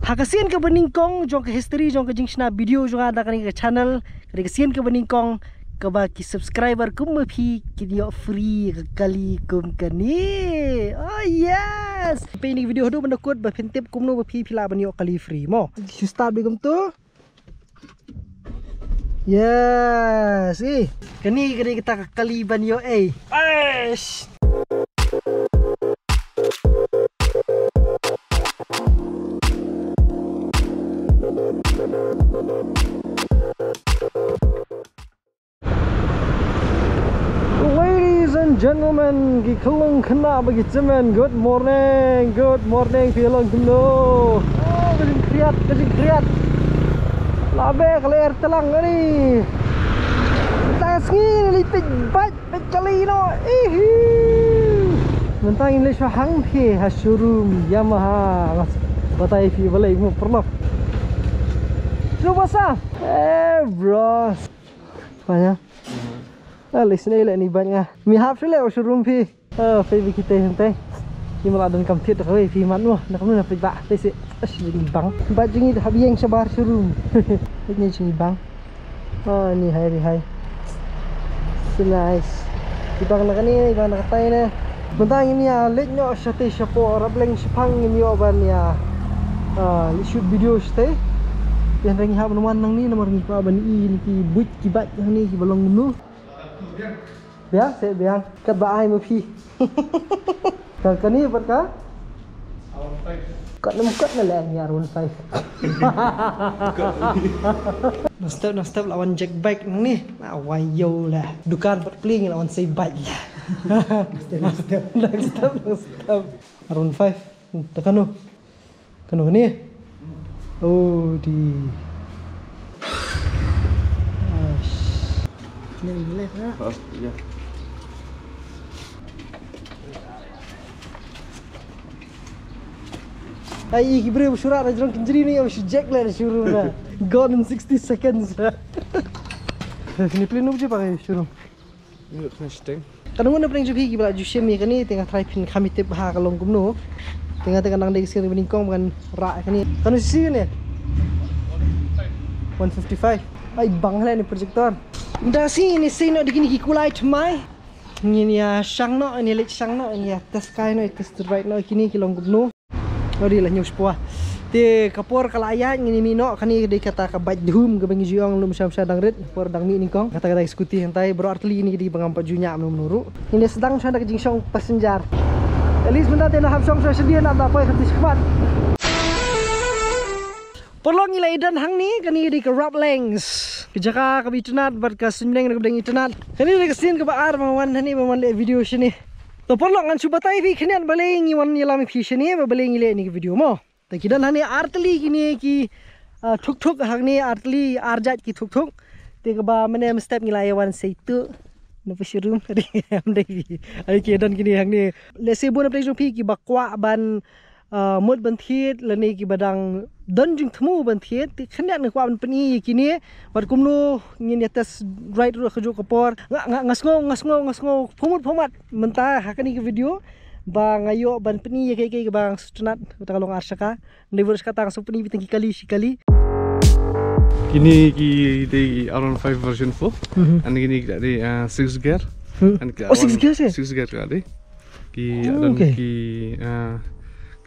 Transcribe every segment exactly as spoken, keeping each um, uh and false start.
Ha ka sien kaba nyngkong jong ka history jong ka jingshna video jong nga da kane ka channel, kane ka sien kaba nyngkong kaba ki subscriber kum ma phi kin ïoh free ka kali kum kane. Oh yes. Peit ïa kane ka video haduh ban da kut ba phin tip kumno ba phi phi lah ban ïoh kali free mo. Shu start beit kumto. Yes, eh. Kane ka dei kata ka kali ban ïoh, eh. Eish. Ladies and gentlemen, ki khyllung khynnah bad ki tymmen, good morning, good morning, phi long kumno? Oh, ka jingkhriat, ka jingkhriat. La beh ka lyer tlang ani. Ta sngi ni peit bike, peit kali noh. Ihi. Mynta ngin leit sha hangtei ha showroom Yamaha. Batai phi balei mo paralok. Shu basa. Eh, bro. Panya. Ah, lei sini lei ni bike nga. Mi hap shu lei showroom phi. Ah, phi bi kita hangtei. Ki mala don kam thied kawei phi man mo. Nak mun phi ba. Phi si. Ash, ni bang. Bike jong ngi hap ïeng shabar showroom. Ni jong ngi bang. Ah, ni hai, ni hai. So nice. Ni bang na kane, ni bang na katai ne. Mynta ngin ïa leit noh shatei shapoh, Rapleng shaphang ngin ïoh ban ïa, ah, shoot video shatei. Te hynrei ngi hap ban wan nangne namar ngi kwah ban ïohi ïa ki buit ki bike hangne kiba long kumno. Biang, seh biang. Katba ai ma phi. Ka kane pat ka? Kat nam kat na leh ngi R one five. Nang step, nang step la wan jack bike nangne. Na wai ïoh la. Dukan pat pli ngi la wan sei bike la. Nang step, nang step, nang step. R one five. Hmm, ta kano? Kano kane? Oh, di. Aish. Ni left ha? Ha, ïa. Ai, ki briew ba shu rah na jrong kynjri ni, ïa, shu jack leh na showroom na. Gone in sixty seconds. Ni pli nu ji ba showroom. Ngi khna shteng. Kano ngan pynshai jong phi kiba la ju shim ïa kane, te nga tharai phin kham tip ha ka long kumno. Te nga te ka nang dei ka sien ba nyngkong ban rah ïa kane. Kano C C kane? One fifty-five. Ai bang hala ni projector. Nda si ni si no dikini ki kulai tmai. Ngin ïa shang noh, ngin ïa leit shang noh, ngin ïa test kai noh, test ride noh kine ki long kumno. Odi la ñiew spua. Te ka por ka la ïaid ngin ïa mih noh, kane ka dei kata ka bike dhum kaba ngi ju ong lum sham sha dang rit, por dang mih nyngkong. Kata ka dei scooty hangtai, baroh artylli kine ki dei ba ngam pat ju ñiah mano mano ruh. Ngin ïa sdang sha da ka jingshong passenger. At least mynta te na hap shong sha shadien na da poi ka tish khmat. Paralok ngi la ïa don hangne, kane ka dei ka Raplengs. Ka jaka kaba itynnad bad ka suiñbneng ruh kaba dang itynnad. Kane ka dei ka sien kaba ar ba nga wan hangne ba nga wan leh video shane. To paralok ngan shu batai phi khyndiat balei ngi wan ïalam ïa phi shane ba balei ngi leh ïa kane ka video mo. Te ki don hangne artylli kine ki, ah, tuk tuk hangne artylli ar jait ki tuk tuk. Te kaba mynne mynstep ngi la ïa wan sei tu. Na pa showroom. Ai ki don kine hangne. Lehse bun na pdeng jong phi kiba kwah ban ah, mut ban thied lane kiba dang don jingthmu ban thied, te khyndiat nga kwah ban pyni ïa kine bad kumno ngin ïa test ride ruh ha kajuh ka por. Nga, nga, nga sngew, nga sngew, nga sngew pyrmut pyrmat mynta ha kane ka video ba nga ïoh ban pyni ïa kiei kiei kiba nga sngewtynnat, kata ka long ar shaka. Ndei bad shaka tang sngewpyni beit tang ki kali shi kali. Kine ki dei R one five version four. Mhm. And kine ki dei, ah, six gear. Hmm. And ki Oh, six one gear seh? Six gear ka dei. Ki Oh, don okay. Ki, ah,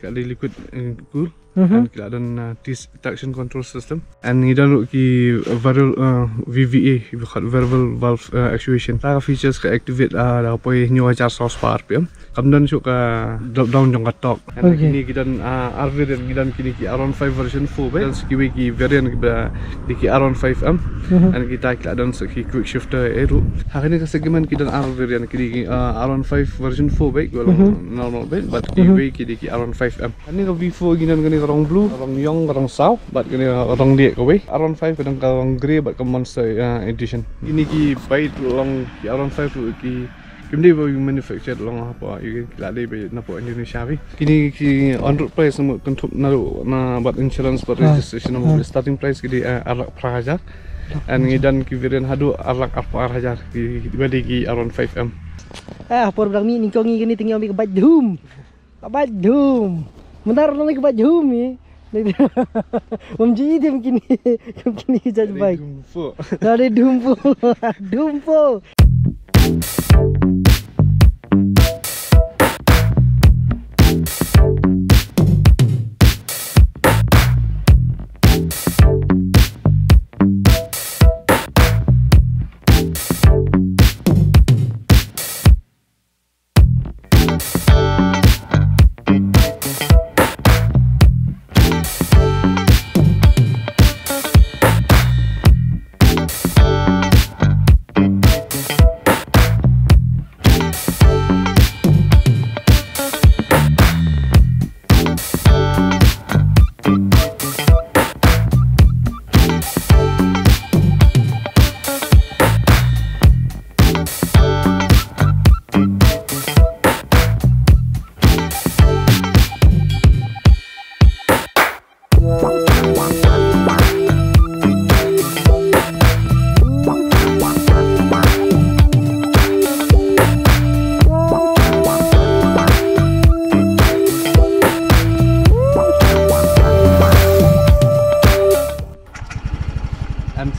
ka dei liquid, eh, cool. Mhm. And ki la don, ah, tis-, traction control system. And ngi don ruh ki variable, ah, V V A, ki ba khot variable valve, ah, actuation. Ka features ka activate, ah, da ka poi hynñiew hajar saw spah R P M. Kam don shuh ka drop down jong ka torque. And Okay. Kine ki don, ah, ar variant, ki don kine ki R one five version four beit. Don sa kiwei ki variant kiba dei ki R one five M. Mhm. And kita ki la don sa ki quick shifter eh ruh. Ha kane ka segment ki don ar variant, ki dei ki, ah, R one five version four beit, kiba long Mhm. normal beit, but Mhm. kiwei ki dei ki R one five M. Kane ka V four ki don kane ka rong blue, ka rong ïong, ka rong saw, bad kane ka rong lieh kawei. R one five ka don ka rong grey bad ka Monster, ah, Edition. Kine ki bike ruh long ki R one five ruh ki kim dei ba manufactured long hapoh, ki la dei ba na hapoh Indonesia beit. Kine ki on road price na mut kynthup naduh na bad insurance bad Ah. registration na mut Ah. starting price ki dei, ah, ar lak phra hajar. And ngi don ki variant haduh ar lak arphew ar hajar ki, kiba dei ki R one five M. Eh, por ba dang mih nyngkong ngi kane te ngi ong ba ka bike dhum. Ka bike dhum. Mynta ruh ngi ka bike dhum ngi. Ym ju i te kum kine, kum kine ki jait bike. Dumpo. Dei dumpo. Dumpo.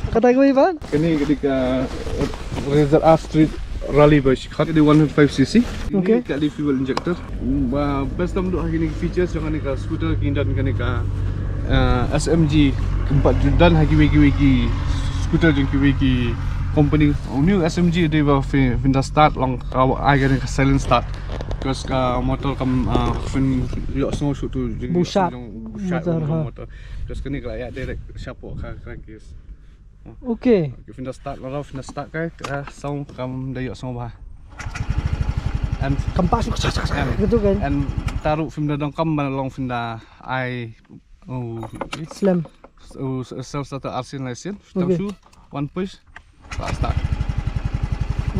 Kata kawei pat? Kane ka dei ka Razor R Street Rally ba shi khot, ka dei one hundred five C C. Okay. Kane ka dei fuel injector. Ba best tam duh ha kine ki features jong kane ka scooter, ki don kane ka, eh, S M G, kynpat ju don ha kiwei kiwei ki scooter jong kiwei ki company. Une u S M G dei ba phi, phin da start long ka ai kane ka silent start. Because ka motor kam, eh, phin ïohsngew shuh tu jing, bushah, jong bushah motor, jong ha, motor. Because kane ka la ïaid direct shapoh ka crankcase. Okay. Okay, phin da start, la phin da start kai, ka sound kam da ïohsngew bha. And kam pat shu kachak, kachak, kachak, and gitu kan. And te ruh phim da donkam ban long phin da ai, oh, slem. Oh, self starter arsien laisien. Okay. Tam shu one push, la start.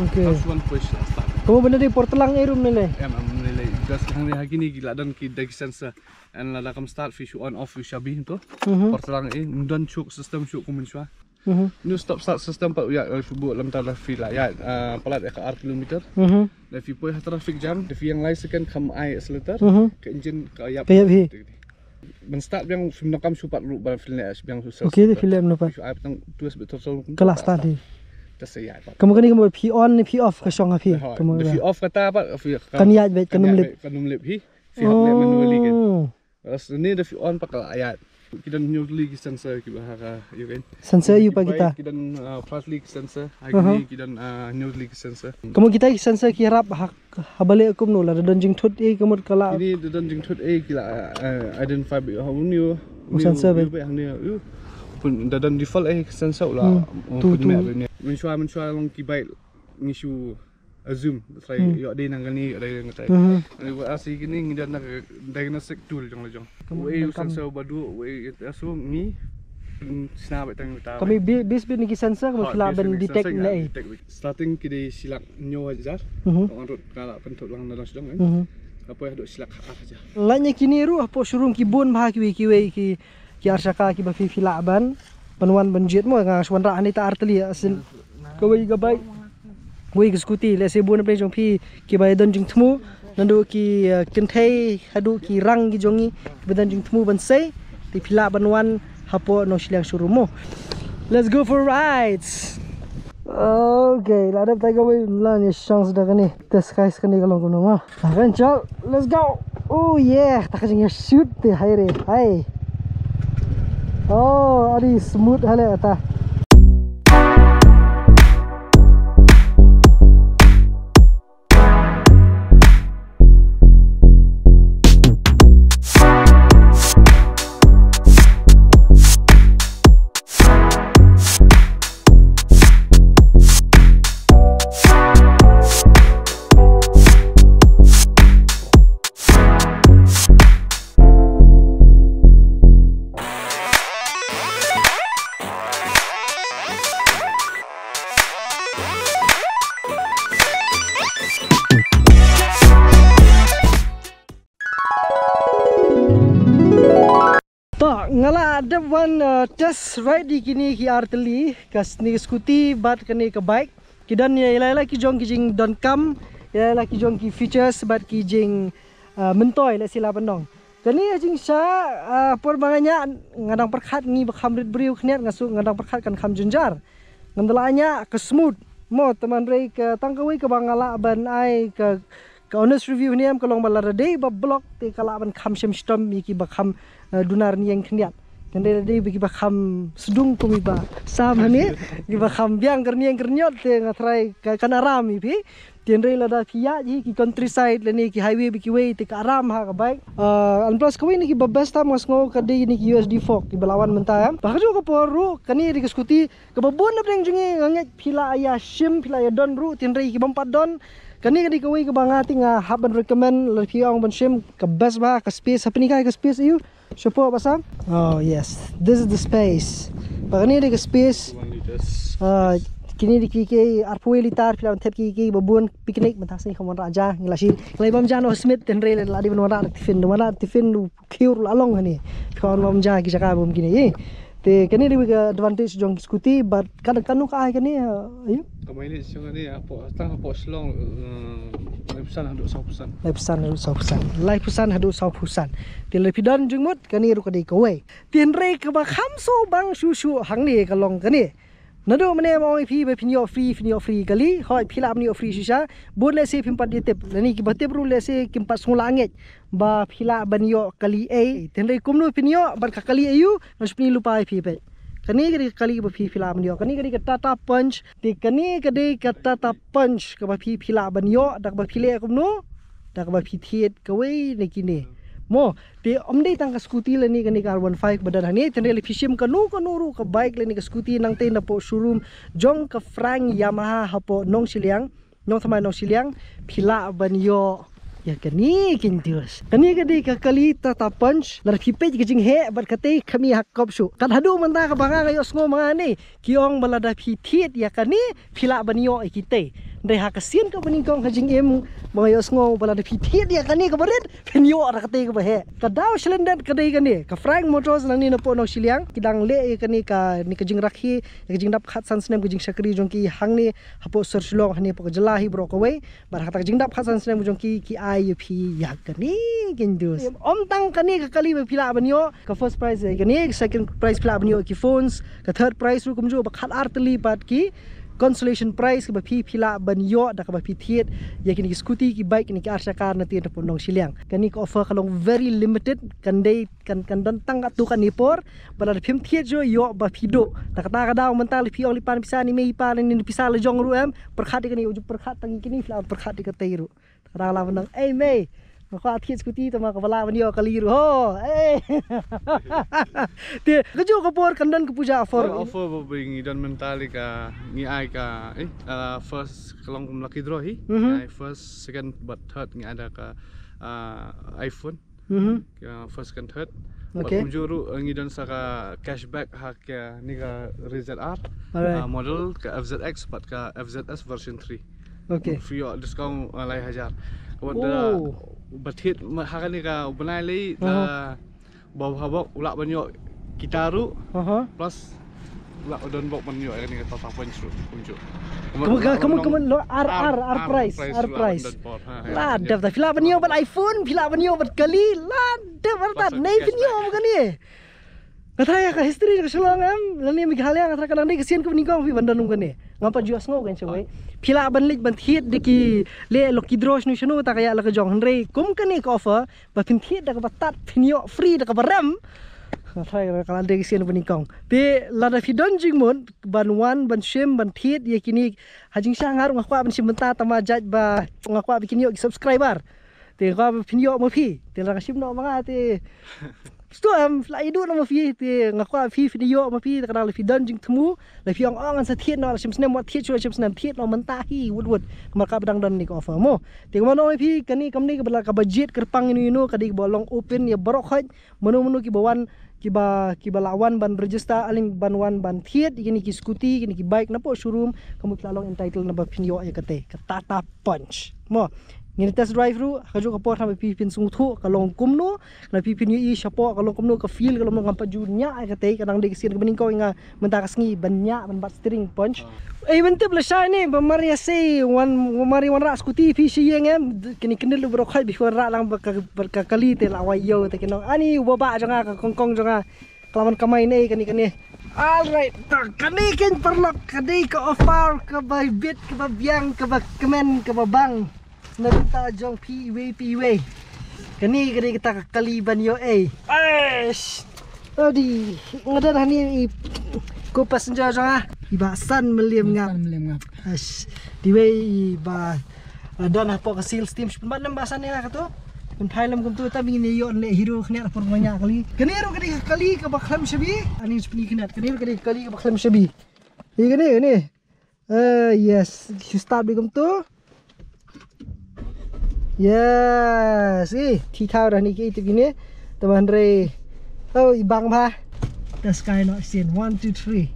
Okay. Tam shu one push, la start. Kumno ban da dei por tlang ei ruh ym lei lei? Em, em, ym lei lei. Just hangne ha kine ki la don ki, da ki sensor. And lada kam start phi shu on off ïa u shabi to. Mhm. Por tlang ei, ym don shuh system shuh kum mynshuwa. Mhm. Une u stop start system pat u ïa, eh, shu buh lymda phi la ïa, eh, palat ïa ka ar kilometer. Mhm. Lada phi poi ha traffic jam, lada phi ïeng lai second kham ai accelerator, mhm, ka engine ka ïap. Ka ïap hi. Ban start biang phim donkam shu pat ruh ban phi leh biang shu self. Okay, starter. Phi leh mano pat? Shu ai tang twist bit throttle. Ka la start hi. Te sa ïaid pat. Kumno kane kumno phi on ne phi off ka shong ha phi? Kumno lada phi off kata pat, phi kan ïaid beit, kan ym lip. Kan ym lip hi. Phi hap leh manually kan. Oh. As ne lada phi on pat ka la ïaid. Ki don hynñiew tylli ki sensor kiba ha ka ïa kan. Sensor ïa u pat kita? Ki don, ah, phra tylli ki sensor. Ha kine ki don, ah, hynñiew tylli ki sensor. Kumno kita ki sensor ki ïarap ha, haba leh kumno, lada don jingthut ei kumno ka la? Kine da don jingthut ei ki la, ah, identify beit ha une u, u sensor beit. Une u, u. Pun da don default ei sensor la. Hmm. Tu, tu. Mynshuwa, mynshuwa long ki bike ngi shu assume, trai, hmm, ïoh dei nang kane, ïoh dei nang katai. Mhm. Ani ba asi kine ngi don na ka diagnostic tool jong la jong. Wei u sensor ba duh, wei, so ngi, mm, sna beit tang uta. Kane base beit na ki sensor kaba phi lah ban detect ne ei? Starting ki dei shi lak hynñiew hajar. Mhm. Tang on road ka la pynthut lang na dang sdang kan. Mhm. Hapoh haduh shi lak ar hajar. Lait na kine ruh hapoh showroom ki bun bha kiwei kiwei ki, ki arshaka kiba phi, phi lah ban, ban wan ban jied mo, nga shu wanrah hangne ta ar tylli, as in, kawei ka bike, kawei ka scooty, lehse bun na pdeng jong phi kiba ïadon jingthmu, naduh ki, eh, kynthei haduh ki rang ki jong ngi kiba don jingthmu ban sei, te phi lah ban wan hapoh Nongshiliang showroom mo. Let's go for rides. Okay, la dep tai kawei, la ngi shong sda kane. Test guys kane ka long kumno mo. Kan chal, let's go. Oh yeah, ta ka jingïashoot te hai re, hai. Oh, ari smooth hale ata. To, nga la dep wan, uh, test ride ïa kine ki ar tylli, ka sne scooty bad kane ka bike. Ki don ïa la ïa la ki jong ki jingdonkam, ïa la ïa la ki jong ki features bad ki jing, uh, myntoi, lehse lah ban ong. Kane ha jingshisha, ah, por ba nga ñiah nga dang pyrkhat ngi ba kham rit briew khyndiat, nga sngew nga dang pyrkhat kan kham jynjar. Ngan da la ñiah ka smooth. Mo, te hynrei ka tang kawei kaba nga lah ban ai ka, ka honest review hangne em ka long ba lada dei ba block te ka lah ban kham shem shitom ïa kiba kham, eh, duna rynïeng khyndiat. Hynrei lada dei ba kiba kham sdung kum i Bah Sam hangne, kiba kham biang ka rynïeng ka rynïot te nga tharai ka, kan aram ïa phi. Te hynrei lada phi ïaid hi ki countryside lane ki highway ba kiwei te ka aram ha ka bike. Ah, and plus kawei na kiba best tam nga sngew ka dei na ki U S D fork kiba la wan mynta em. Ba ha kajuh ka por ruh kane dei ka scooty kaba bun na pdeng jong ngi, nga ngeit phi la ïa shim, phi la ïa don ruh, te hynrei ki bym pat don. Kane ka dei kawei kaba nga te nga hap ban recommend lada phi ong ban shim, ka best bha ka space, hapdeng ka space ïa u. Shapoh Bah Sam. Oh yes, this is the space. Ba kane dei ka space. One liters. Ah, kine dei ki, ki arphew litar, phi lah ban thep ki, ki ba bun picnic, mynta sngi kham wanrah ja, ngi la shi. Ngi la bam ja noh ha Smit, te hynrei la dei ban wanrah da tiffin, da wanrah da tiffin, da khiew la long hangne. Phi kham bam ja ki jaka bam kine, eh. Te kane dei ka advantage jong ki scooty, but kan, kano ka ai kane, eh, ïa? Ka mileage jong kane, hapoh, tang hapoh Shillong, eh, laiphew san haduh sawphew san. Laiphew san haduh sawphew san. Laiphew san haduh sawphew san. Te lada phi don jingmut, kane ruh ka dei kawei. Te hynrei kaba kham sngewbang shuh shuh hangne ka long kane. Naduh mynne ma ong ïa phi ba phin ïoh free, phin ïoh free kali, hooid phi lah ban ïoh free shisha. Bun lehse phim pat ïa tip. Lane kiba tip ruh lehse kim pat sngewlah ngeit ba phi lah ban ïoh kali ei. Te hynrei kumno phin ïoh bad ka kali aïu, ngan shu pyni lypa ïa phi peit. Kane ka dei ka kali ba phi, phi lah ban ïoh. Kane ka dei ka Tata Punch. Te kane ka dei ka Tata Punch kaba phi, phi lah ban ïoh da kaba phi leh kumno? Da kaba phi thied kawei na kine. Mo, te ym dei tang ka scooty lane kane ka R one five ba don hangne, te hynrei lada phi shim kano kano ruh ka bike lane ka scooty nangtei napoh showroom jong ka Frank Yamaha hapoh Nongshiliang, Nongthymmai Nongshiliang, phi lah ban ïoh ïa kane, kine dus. Kane ka dei ka kali Tata Punch, lada phi peit ka jingheh bad ka tei kham ïa kop shuh. Kat haduh mynta kaba nga, nga ïohsngew ma nga ne, ki ong ba lada phi thied ïa kane phi lah ban ïoh ïa ki tei. Hynrei ha ka sien kaba nyngkong ha jingim ba nga ïohsngew ba lada phi thied ïa kane kaba rit phin ïoh da ka tei kaba heh. Ka daw shlyndet ka dei kane, ka Frank Motors nangne napoh Nongshiliang ki dang leh ïa kane ka, ne ka jingrakhe, ïa ka jingdap khatsan snem ka jingshakri jong ki hangne hapoh sor Shillong, hangne hapoh ka jylla hi baroh kawei. Bad ha kata ka jingdap khatsan snem jong ki, ki ai ïa phi ïa kane, kine dus. Ym tang kane ka kali ba phi lah ban ïoh ka first prize ïa kane, ka second prize phi lah ban ïoh ki phones, ka third prize ruh kumjuh, ba khatar tylli pat ki consolation prize kaba phi, phi lah ban ïoh da kaba phi thied ïa kine ki scooty, ki bike, kine ki ar shaka na tei napoh Nongshiliang. Kane ka offer ka long very limited, kan dei, kan, kan don tang katto katne por. Ba lada phim thied shuh, ïoh ba phi duh. Da kata ka daw mynta lada phi ong leit pan pisa ne mei, pan ne pisa la jong ruh em, pyrkhat ïa kane, u ju pyrkhat tang ïa kine, phi lah pyrkhat ïa ka tei ruh. Ka dang lah ban ong, "Ei mei, nga kwah thied scooty, tangba kaba lah ban ïoh kali ruh ho." Ei. Te kajuh ka por kan don ka puja offer. Ka offer ba ngi don mynta lei ka, ngi ai ka, eh, ah, first ka long kum lucky draw hi. Mhm. Ngi ai first, second bad third ngi ai da ka, ah, iPhone. Mhm. Ka first, second, third. Bad okay, kumjuh ruh, eh, ngi don sa ka cashback ha kane ka R Z R, alright, ah, model ka F Z X bad ka F Z S version three. Okay. Phi ïoh discount, ah, lai hajar. Bad da, oh, ba thied ma, ha kane ka bnai lei, aha, da ba ha bok u lah ban ïoh kita ruh. Aha. Plus u lah don bok ban ïoh ïa kane ka Tata Punch ruh kumjuh. Kumno, kumno, kumno, kumno, lo, ar, ar, ar, ar prize, ar prize ruh lah ban prize don por. Ha, ha, la dep ta phi lah ban ïoh bad iPhone, phi lah ban ïoh bad kali, la dep artat, ne phi ïoh bad kali. Nga tharai ïa ka history ka Shillong em, lane Meghalaya, nga tharai ka dang dei ka sien kaba nyngkong phi ban don kum kane. Ngam pat ju ïohsngew kan shawei. Phi lah ban leit ban thied da ki, leh lucky draw shano shano, ta ka ïa la ka jong, hynrei kum kane ka offer ba phin thied da kaba tad phin ïoh free da kaba rem. Nga tharai ka la dei ka sien kaba nyngkong. Te lada phi don jingmut ban wan ban shim ban thied ïa kine, ha jingshisha nga ruh nga kwah ban shim mynta, tangba jait ba nga kwah ba kin ïoh ki subscriber. Te nga kwah ba phin ïoh ma phi. Te lada nga shim noh ma nga te, sdang em, la ïoh noh ma phi, te nga kwah phi phin ïoh ma phi, te ka dang lada phi don jingthmu, lada phi ong, "Oh, ngan sa thied noh, la shim snem wat thied shuh, la shim snem thied noh mynta hi, wut wut." Namar kaba dang don kane ka offer mo. Te kumno ong ïa phi, kane kam dei kaba la, kaba jied kyrpang ïano ïano, ka dei kaba long open ïa baroh khoit, mano mano kiba wan, kiba, kiba lah wan ban register, lane ban wan ban thied ïa kine ki scooty, kine ki bike napoh showroom, ka mut phi la long entitled naba phin ïoh ïa kata ka Tata Punch mo. Ngin test drive ruh ha kajuh ka por, haba phi phin sngewthuh ka long kumno, lada phi phin ïohi shapoh ka long kumno, ka feel ka long kumno. Ngam pat ju ñiah ïa kata, ka dang dei ka sien kaba nyngkong ïa nga mynta ka sngi ban ñiah ban bat steering punch. Ei, ban tip lashai ne ba mar ïa sei wan, mar ïa wanrah scooty phi sha ïing em. Kine kine lu bro khai bi wanrah lang ba ka, ba ka kali te la wai ïew te kino. Ani u baba jong nga, ka kongkong jong nga, ka la wan kamai ne kane kane. Alright, ta kane kein paralok, ka dei ka offer kaba bit, kaba biang, kaba kmen, kaba bang na bynta jong phi iwei pa iwei. Kane ka dei kata ka kali ban ïoh ei. Eish. Adi, nga don hangne i co-passenger jong nga, i Bah San Mylliem Ngap. San Mylliem Ngap. Eish. Te iwei i Bah, uh, don hapoh ka sales team. Shu pynbat lem Bah San ïa nga kato. Pynphai lem kumto, tang ba ngin ïoh leh hero khyndiat ha por ba nga ñiah kali. Kane ruh ka dei ka kali kaba khlem shabi. Ani shu pyni khyndiat. Kane ruh ka dei ka kali kaba khlem shabi. Ïa kane, kane. Eh, yes. Shu start beit kumto. Yes. Eh, thied thaw dah ni ki, tip kine. Te hynrei, oh, i bang bha. Test kai noh sien. One, two, three.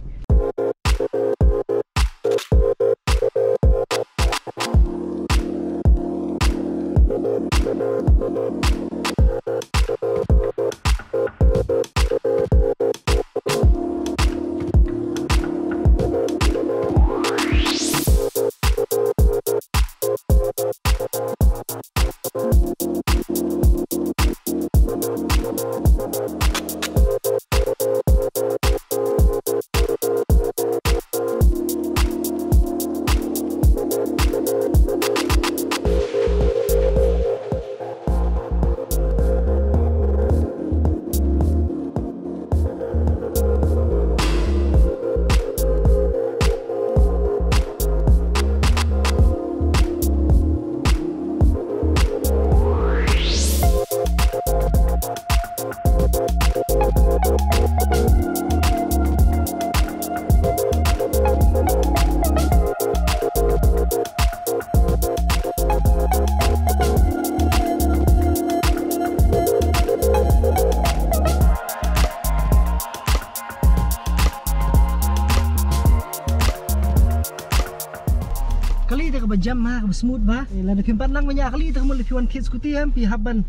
Kali te kaba jam ha, kaba smooth bha. Eh, lada phim pat nang ban ñiah kali te ka mut lada phi wan thied scooty em, phi hap ban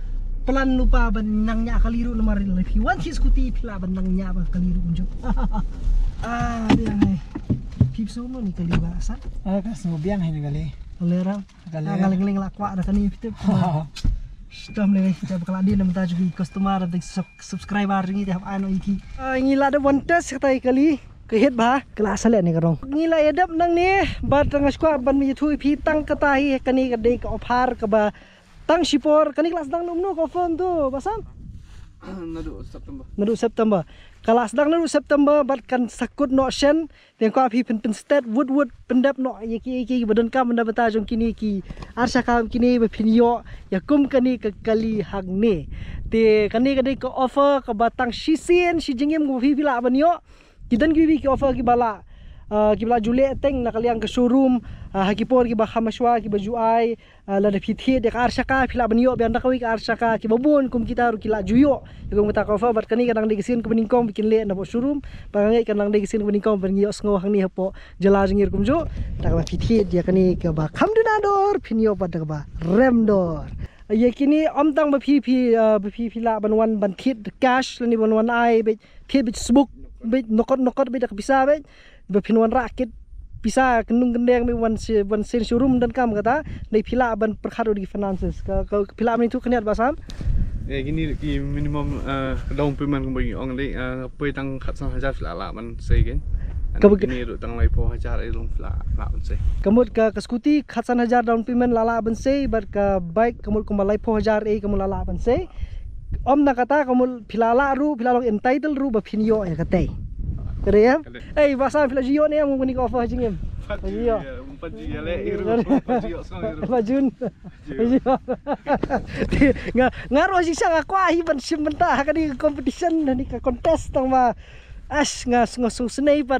plan lypa ban nang ñiah kali ruh namar lada phi wan thied scooty phi lah ban nang ñiah bha kali ruh kumjuh. Ah, dei ngai. Phi sngew mo ni kali Bah San? Ah, ka sngew biang hi ni kali. Kali ram. Kali. Ah, nga leng leng la kwah da kani phi tip. Stom le, jab kala din namta jugi customer da sub-, subscriber ngi te hap ano iti. Ah, ngi la da wan test kata i kali. Ka hit bha, ka la sa leh ne ka rong. Ngi la ïa dep nangne, bad nga sngewkwah ban ïathuh ïa phi tang kata hi, kane ka dei ka offer kaba tang shipor, kane ka la sdang naduh mynno ka offer to, Bah Sam? Naduh September. Naduh September. Ka la sdang naduh September, bad kan sa kut noh shen, te nga kwah phi pyn, pynstet wut wut pyndep noh ïa ki, ïa ki ba donkam na bynta jong kine ki arshaka kine ba phin ïoh ïa kum kane ka kali hangne. Te kane ka dei ka offer kaba tang shisien shi jingim kaba phi, phi lah ban ïoh. Ki don kiwei ki offer kiba la, ah, kiba la ju leh teng na ka liang ka showroom, ah, ha ki por kiba kham mynshuwa kiba ju ai, ah, lada phi thied ïa ka arshaka phi lah ban ïoh biang da kawei ka arshaka, kiba bun kum kita ruh ki la ju ïoh ïa kum kita ka offer. Bad kane ka dang dei ka sien kaba nyngkong ba kin leh na bad showroom, bad nga ngeit ka dang dei ka sien kaba nyngkong ban ïoh sngew hangne hapoh jylla jong ngi ruh kumjuh. Da kaba phi thied ïa kane kaba kham duna dor phin ïoh bad da kaba rem dor. Ïa kine ym tang ba phi phi, ah, ba phi phi lah ban wan ban thied cash lane ban wan ai beit, thied beit sbuk beit, nokot nokot beit da ka pisa beit. Ba phin wanrah kit pisa kyndung kyndeng beit, wan sha, wan sha showroom donkam kata. Dei phi lah ban pyrkhat ïa ki finances. Ka, ka phi lah ban ïathuh khyndiat Bah Sam? Eh, kine ki minimum, eh, down payment kumba ngi ong dei, eh, poi tang khatsan hajar phi lah lah ban sei kein. Kaba kine ruh tang laiphew hajar ei ruh phi lah lah ban sei. Ka mut ka, ka scooty khatsan hajar down payment la lah ban sei, bad ka bike ka mut kumba laiphew hajar ei ka mut la lah ban sei. Ym na kata ka mut phi la lah ruh, phi la long entitled ruh ba phin ïoh ïa katei. Ka dei em? Ka dei. Ei, Bah Sam, phi la ju ïoh ne em kane ka offer ha jingim? Pat ju ïoh. Pat ju ïoh leh ïa ruh, pat ju ïoh song ïa ruh. Pat jun. Ju. Nga, nga ruh jingshisha nga kwah hi ban shim bynta ha kane ka competition, ha kane ka contest tang ba Ash, nga sngew sngewsynei pat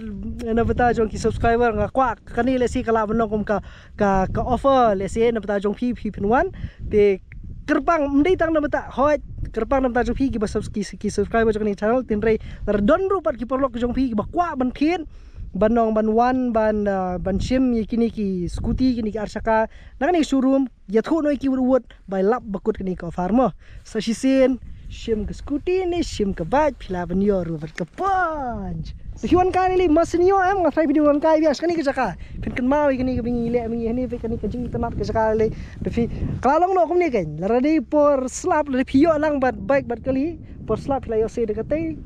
na bynta jong ki subscriber, nga kwah kane lehse ka lah ban long kum ka, ka, ka offer lehse na bynta jong phi, phi phin wan. Te kyrpang ym dei tang na bynta, hooid, kyrpang na bynta jong phi kiba subs-, ki, ki subscriber jong kane ka channel, hynrei lada don ruh pat ki paralok jong phi kiba kwah ban thied, ban ong ban wan, ban, ah, ban shim ïa kine ki scooty, kine ki arshaka na kane ka showroom, ïathuh noh ïa ki wut wut ba lap ba kut kane ka offer mo. Sa shisien shim ka scooty ne shim ka bike phi lah ban ïoh ruh bad ka Punch. Te phi wan kai ne lei, ma sien ïoh em, nga tharai phi dei wan kai biang sha kane ka jaka. Phin kynmaw ïa kane kaba ngi leh mynne, hangne peit kane ka jingitynnad ka jaka lei. Te phi ka la long noh kumne keiñ, lada dei por slap, lada phi ïoh lang bad bike bad kali, por slap phi la ïoh seh da katei,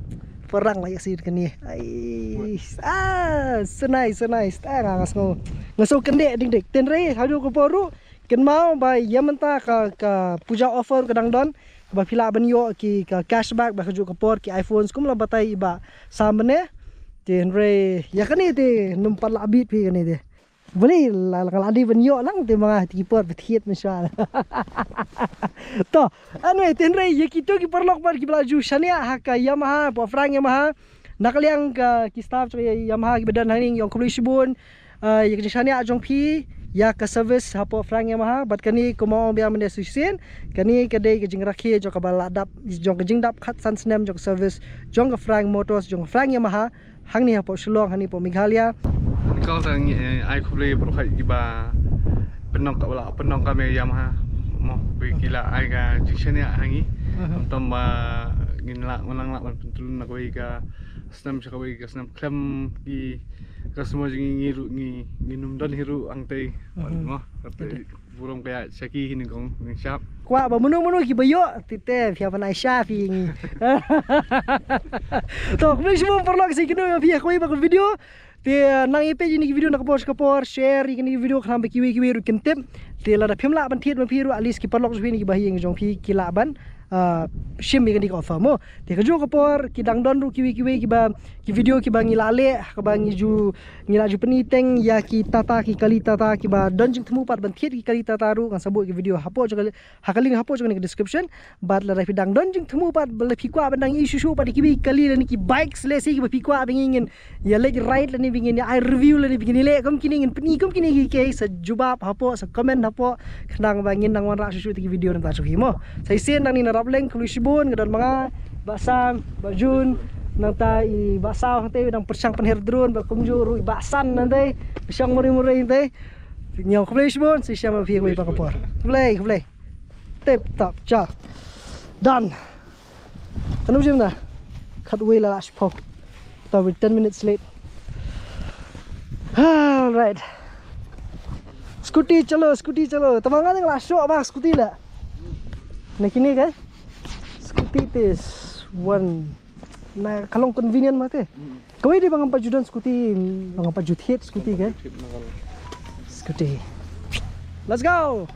por rang la ïoh seh da kane. Ai, ah, so nice, so nice. Ah, nga, nga sngew, nga sngew kyndit ding dik. Te hynrei ha kajuh ka por ruh kynmaw ba ïa mynta ka, ka puja offer ka dang don, ba phi lah ban ïoh ki ka cashback, ba kajuh ka por ki iPhones kum la batai i Bah Sam mynne. Te hynrei ïa kane te ym pat lah bit phi kane te. Balei la, la, la dei ban ïoh lang te ma nga te ki por ba thied mynshuwa. To, anyway, te hynrei ïa kito ki paralok bad kiba la ju shaniah ha ka Yamaha, hapoh Frank Yamaha, na ka liang ka ki staff jong Yamaha kiba don hangne, ïong khublei shibun. Ah, ïa ka jingshaniah jong phi ïa ka service hapoh Frank Yamaha, bad kane kumba ong biang mynne shisien, kane ka dei ka jingrakhe jong kaba la dap, jong ka jingdap khatsan snem jong ka service jong ka Frank Motors, jong ka Frank Yamaha, hangne hapoh Shillong, hangne hapoh Meghalaya. Nyngkong tang, eh, ai khublei baroh kiba pynlong ka, ba la pynlong ka me Yamaha mo, ba ki la ai ka jingshaniah ha ngi. Mhm. Khamtam ba ngin lah, ngin lah ban pyntylun na kawei ka snem sha kawei ka snem, khlem ki customer jong ngi ruh ngi, ngin ym don hi ruh hangtei. Mhm. Mo, kata burom ka ïa sha ki hi nyngkong nyngshap. Kwah ba mano mano kiba ïoh, te te phi hap ban ai sha phi ngi. To, khublei shibun paralok, sa ïakynduh ïa phi ha kawei pat ka video. Te, uh, nang ïa peit ïa kine ki video na ka por sha ka por, share ïa kine ki video khnang ba kiwei kiwei ruh kin tip. Te lada phim lah ban thied ma phi ruh, at least ki paralok jong phi ne kiba ha ïing jong phi ki lah ban, uh, shim ïa kine ki offer mo. Te kajuh ka por ki dang don ruh kiwei kiwei kiba, ki video kiba ngi la leh, kaba ngi ju, ngi la ju pyni teng ïa ki Tata, ki kali Tata kiba don jingthmu pat ban thied ki kali Tata ruh, ngan sa buh ki video hapoh jong ka, ha ka link hapoh jong ka description. Bad lada phi dang don jingthmu pat, ba lada phi kwah ban dang ïoh shuh shuh pat ïa kiwei ki kali lane ki bikes lehse kiba phi kwah ba ngi ngin ïa leit ride lane ba ngin ïa ai review lane ba ngin ïa leh kum kine, ngin pyni kum kine ki, ki sa jubab hapoh, sa comment hapoh, khnang ba ngin nang wanrah shuh shuh ïa ki video nangta shuh hi mo. Sa shisien nangne na Rapleng, khublei shibun, nga don ma nga, Bah Sam, Bah Jun, nangta i Bah Saw hangtei dang pyrshang pynher drone, bad kumjuh ruh i Bah San hangtei pyrshang mori mori hangtei. Ngi ong khublei shibun, sa shisien ma phi ha kawei pat ka por. Khublei, khublei. Tip top, cha. Done. Kano jim na? Khatwei la lah shiphew. Ta, we're ten minutes late. All right. Scooty chalo, scooty chalo. Tang ma nga dang lah shoh ba scooty la. Na kine ka? Scooty te one. Na ka long convenient ma te. Kawei de ba ngam pat ju don scooty, ba ngam pat ju thied scooty ka? Scooty. Let's go.